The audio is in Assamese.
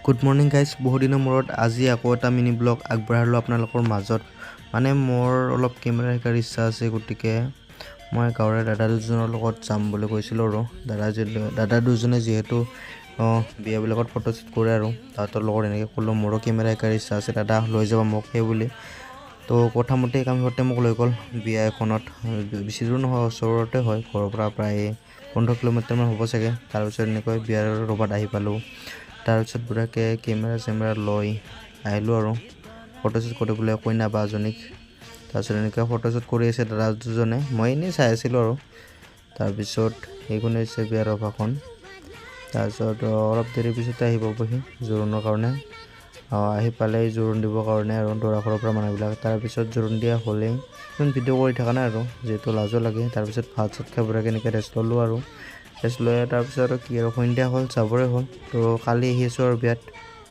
গুড মৰ্ণিং গাইজ, বহুদিনৰ মূৰত আজি আকৌ এটা মিনি ব্লগ আগবঢ়ালোঁ আপোনালোকৰ মাজত। মানে মোৰ অলপ কেমেৰা শিকাৰ ইচ্ছা আছে, গতিকে মই গাঁৱৰে দাদা দুজনৰ লগত যাম বুলি কৈছিলোঁ। আৰু দাদা দুজনে যিহেতু বিয়াবিলাকত ফটোশ্বুট কৰে, আৰু তাহাঁতৰ লগত এনেকৈ ক'লোঁ, মোৰো কেমেৰা শিকাৰ ইচ্ছা আছে দাদা, লৈ যাব মোক সেই বুলি। তো কথামতে কাম সিহঁতে মোক লৈ গ'ল বিয়া এখনত। বেছি দূৰ নহয়, ওচৰতে হয়, ঘৰৰ পৰা প্ৰায় 15 কিলোমিটাৰমান হ'ব চাগে। তাৰপিছত এনেকৈ বিয়াৰ ৰভাত আহি পালোঁ। তাৰপিছত বঢ়িয়াকৈ কেমেৰা চেমেৰা লৈ আহিলোঁ আৰু ফটোশ্বুট কৰিবলৈ কইনা বাজনীক। তাৰপিছত এনেকৈ ফটোশ্বুট কৰি আছে দাদা দুজনে, মই এনেই চাই আছিলোঁ। আৰু তাৰপিছত সেইখনে হৈছে বিয়াৰ ৰভাখন। তাৰপিছত অলপ দেৰিৰ পিছতে আহি পাবহি জোৰোণৰ কাৰণে। আহি পালেই জোৰোণ দিবৰ কাৰণে আৰু দৰা ঘৰৰ পৰা মানুহবিলাক। তাৰপিছত জোৰোণ দিয়া হ'লেই, ইমান ভিডিঅ' কৰি থকা নাই আৰু, যিহেতু লাজো লাগে। তাৰপিছত ভাত চাত খাই বঢ়িয়াকৈ এনেকৈ ৰেষ্ট ল'লোঁ। আৰু ৰেষ্ট লৈ তাৰপিছত আৰু কি, আৰু সন্ধিয়া হ'ল, যাবৰে হ'ল। তো কালি আহি আছোঁ আৰু বিয়াত।